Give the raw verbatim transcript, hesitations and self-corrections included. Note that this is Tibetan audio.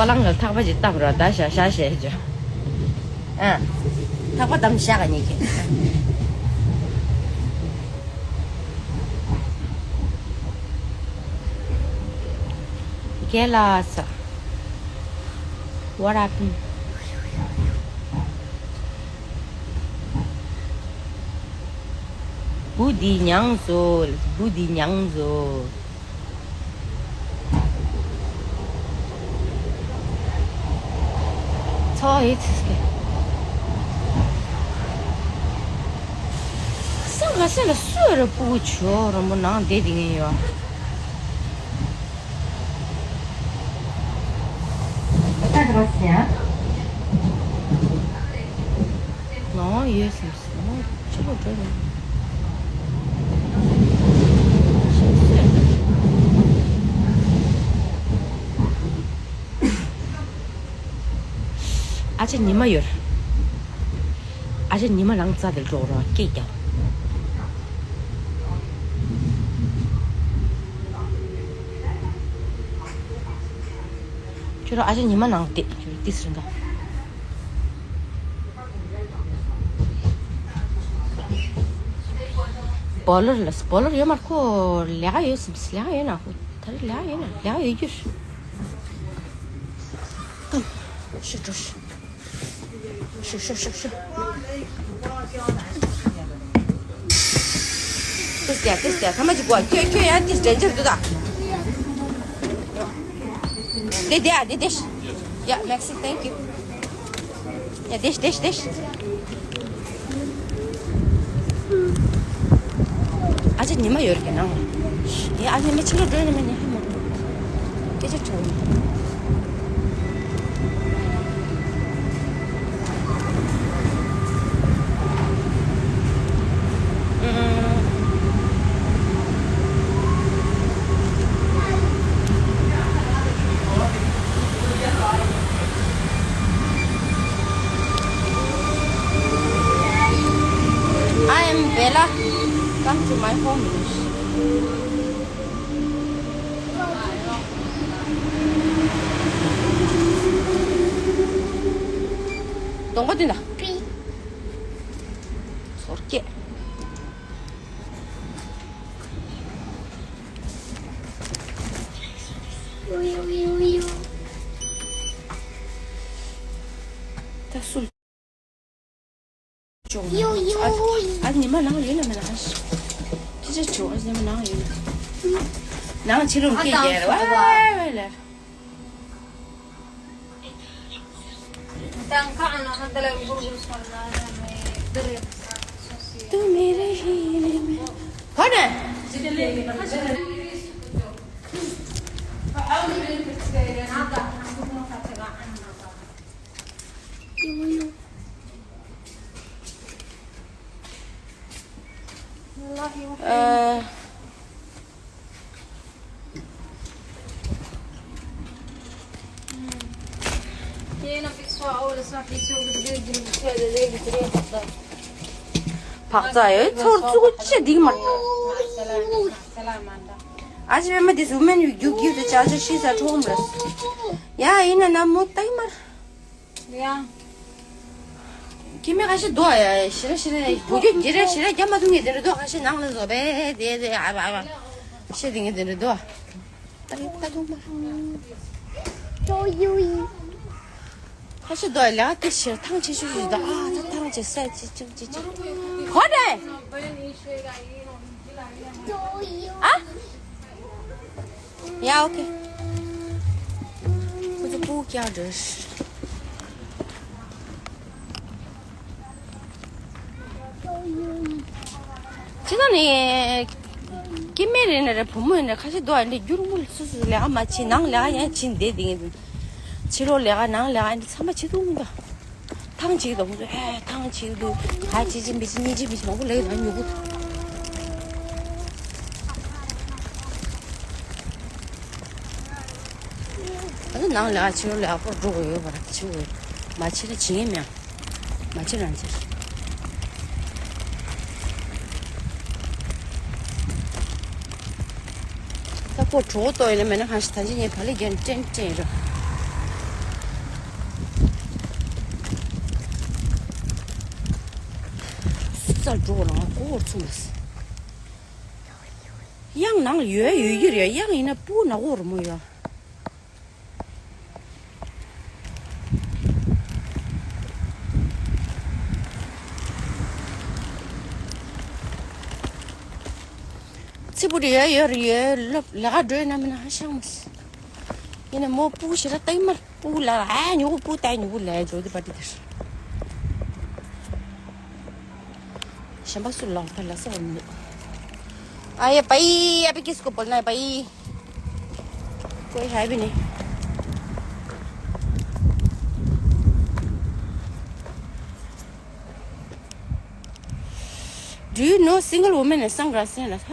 པ་ལང་གི་ཐག་པ་ཅིག་བཏབ་རོགས། ད་ཤ་ཤ་བཤད་རྒྱུ། ཨ། ཐག་པ་བསྡམས་བཞག་ག་ཉེ་ཁེ། རྒན་ལགས། What happened? བུ་འདི་མྱངས་སོ། བུ་འདི་མྱངས་སོ། ཚོགས་ཡིད་ཆེས་ཀྱི། སེམས་ལ་སེམས་ལ་སུ་རེ་སྤུ་གུ་ཆུ་རོ་མོ་ནང་བསྡད་དེ་ངེས་ཡོད། ནང་ཡོད་སེམས། ཕྱི་ལོགས་འགྲོ་རུང་། ཨ་ཅེ་ཉི་མ་ཡོད། ཨ་ཅེ་ཉི་མ་ལང་རྩ་དེར་འགྲོ་རོགས་སྐད་རྒྱག་ཁྱོད་རང་ཨ་ཅེ་ཉི་མ་ནང་བསྡད། ཁྱོད་ཏིས་རིང་ག་སྦོ་ལར་ལ་སྦོ་ལར་ཡོད་མ་རེད། ཁོ་ལས་ཀ་ཡོད་ཟེར། ལས་ཀ་ཡོད་ན་ཁོ་ད་རེས་ལས་ཀ་ཡོད་ན་ལས་ཀ་ཡོད་རྒྱུ་རེད། ཤི་འགྲོ་ཤི། ཤི་ཤི་ཤི་ཤི། ཏིས་ཏེ་ཏིས་ཏེ་ཐ་མ་ཅིག་གོ། ཁྱོད་ཁྱོད་ཡང་ཏིས་དྲན་འཆར་འདུག་ད། དེ་དེ་ཨ་དེ་དེ། Yeah, Maxi, thank you. Yeah, this, this, this. ཨ་ཅེ་ཉི་མ་ཡོད་རེད་ནང་། ཡ་ཨ་ཉི་མ་ཕྱི་ལོགས་འགྲོ་ནི་མེད་ནི་ཧ་མ་གོ། སྐད་ཆ་དྲི་བ་མེད། I am Bella. Come to my home. གདོང་པ་བསྟན་ད། ཚོར་སྐད། ད་སུ། ཡོ་ཡོ། ཨ་ཉི་མ་ནང་ཡོད་ན་མེད་ན། ཁྱི་ཆ་ཆོ། ཨ་ཉི་མ་ནང་ཡོད་ན། ནང་ཕྱི་རུ་སྐད་རྒྱག་རེ་བ་བ་ལ། तू मेरे ही दिल में। कौन है? བག་ཚ་ཡོད། ཚོར་ཚུགས་ཅི་སྡིག་མ། ཨ་ཅེ་པད་མ་དེ་ཟུག་མེན་ཡུ་གིབ་ཏུ་ཅར་ཇར་ཤི་ས་ཁྲོམ་རེད། ཡ་ཡིན་ན་ན་མོ་ཏའི་མར། ཡ། ཁྱི་མི་ཁ་ཤས་འདུག་ཡ། ཞི་ར་ཞི་ར་བུ་རྒྱུད་ཀྱི་ར་ཞི་ར་རྒྱ་མ་ཐུང་ངེས་དེ་རེད་འདུག་ཁ་ཤས་ནང་ལ་འཛོ་བས་དེ་དེ་ཨ་བ་ཨ་བ་ཤེས་དེ་ངེས་དེ་རེད་འདུག་ཏའི་ཏ་ཐུང་མ། ཁ་ཤས་འདུག་ཡ། ལ་དེ་ཞི་ར་ཐང་ཆེ་ཤོས་ཤིག་འདུག་ཨ་ད་ཐང་ཆེ་ས་ཅི་ཅི་ཅི་ཅི། ཧོ་དེ། ཨ། ཡ་ཨོ་ཁེ། ཁོ་ཚོ་སྤུ་གུ་རྒྱག་འདྲ། ཅི་ད་ནི། སྐྱེ་དམན་རེད་ན་རེད། བུ་མོ་ཡིན་ན་ཁ་ཤས་འདུག་ཨ། འདི་རྒྱུ་རུ་མོ་སུ་སུ་ལས་ཀ་མ་བྱེད། ནང་ལས་ཀ་ཡང་བྱེད་བསྡད་དེ་ཡིན། ཕྱི་ལོགས་ལས་ཀ་ནང་ལས་ཀ་འདི་ཚང་མ་བྱེད་ཐུབ་མི་འདུག་ཐང་ཆད་འདུག་ཁོ་ཚོ། ཨེ་ཐང་ཆད་འདུག་ག་བྱེད་ཅི་མི་བྱེད་གཉིས་བྱེད་མི་བྱེད་མང་པོ་ལས་ཀ་ཉོ་གི་འདུག་ཨ་ནི་ནང་ལ་ཕྱི་ལོགས་ལ་ཡག་པོ་འགྲོ་དགོས་ཡོད་པ་ར། ཕྱི་དགོས་མ་ཕྱི་ལ་བྱེད་ངེས་མེད། མ་ཕྱི་རང་ཕྱིར། ད་ཁོ་གྲོགས་ཏོ་ཡིན་ན་མེད་ན་གང་ཞིག་ད་ཅི་ངས་བ་ལི་རྒྱན་ཏྲེན་ཏྲེན་ར། འགྲོ་ལ་ང་ཀོ་བོར་ཚུགས་མ་སི། གཡང་ནང་ལ་ཡོད་ཡོད་ཀྱི་རེད། གཡང་ཡིན་ན་སྤུ་ནག་པོ་རི་མོ་ཡོད། ཚི་པུ་རི་ཡོད་ཡོད་རི་ཡོད་ལབ་ལ་ག་འགྲོ་ན་མིན་ན་ཧ་ཤང་མ་སི། ཡིན་ན་མོ་སྤུ་ཞེ་ར་ཏེ་མར་སྤུ་ལ་ཨ་ཉུ་གུ་སྤུ་ཏ་ཉུ་གུ་ལ་འགྲོ་དི་པ་ཏི་དེར། ཞན་པ་སུ་ལོང་ཕ་ལ་སོ་མི་འདུག་ཨ་ཡེ་པའི་ཨ་པི་ཀིས་ཀོ་པོལ་ན་པའི་ཀོའི་ཧའི་བི་ནི། Do you know single woman and sunglasses?